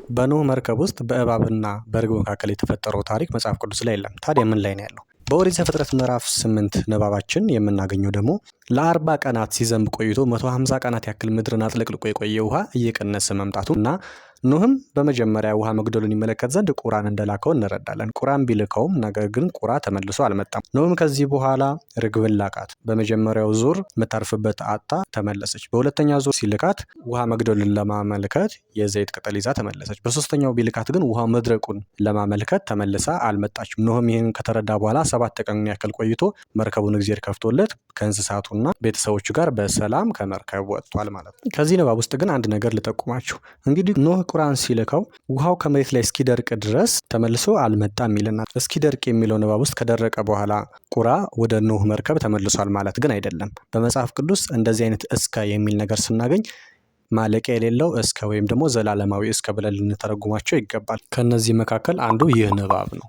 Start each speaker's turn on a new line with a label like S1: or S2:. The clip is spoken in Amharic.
S1: በኖህ መርከብ ውስጥ በእባብና በርግብ መካከል የተፈጠረው ታሪክ መጽሐፍ ቅዱስ ላይ የለም። ታዲያ ምን ላይ ነው ያለው? በኦሪት ዘፍጥረት ምዕራፍ 8 ንባባችን የምናገኘው ደግሞ ለ40 ቀናት ሲዘንብ ቆይቶ 150 ቀናት ያክል ምድርን አጥለቅልቆ የቆየ ውሃ እየቀነሰ መምጣቱ እና ኖህም በመጀመሪያ ውሃ መጉደሉን ይመለከት ዘንድ ቁራን እንደላከው እንረዳለን። ቁራን ቢልከውም ነገር ግን ቁራ ተመልሶ አልመጣም። ኖህም ከዚህ በኋላ ርግብን ላካት። በመጀመሪያው ዙር የምታርፍበት አጥታ ተመለሰች። በሁለተኛ ዙር ሲልካት ውሃ መጉደሉን ለማመልከት የዘይት ቅጠል ይዛ ተመለሰች። በሶስተኛው ቢልካት ግን ውሃ መድረቁን ለማመልከት ተመልሳ አልመጣችም። ኖህም ይህን ከተረዳ በኋላ 7 ቀን ያክል ቆይቶ መርከቡን እግዜር ከፍቶለት ከእንስሳቱና ቤተሰቦቹ ጋር በሰላም ከመርከብ ወጥቷል ማለት ነው። ከዚህ ንባብ ውስጥ ግን አንድ ነገር ልጠቁማችሁ። እንግዲህ ኖህ ቁራን ሲልከው ውሃው ከመሬት ላይ እስኪደርቅ ድረስ ተመልሶ አልመጣም ይለናል። እስኪደርቅ የሚለው ንባብ ውስጥ ከደረቀ በኋላ ቁራ ወደ ኖህ መርከብ ተመልሷል ማለት ግን አይደለም። በመጽሐፍ ቅዱስ እንደዚህ አይነት እስከ የሚል ነገር ስናገኝ ማለቂያ የሌለው እስከ ወይም ደግሞ ዘላለማዊ እስከ ብለን ልንተረጉማቸው ይገባል። ከእነዚህ መካከል አንዱ ይህ ንባብ ነው።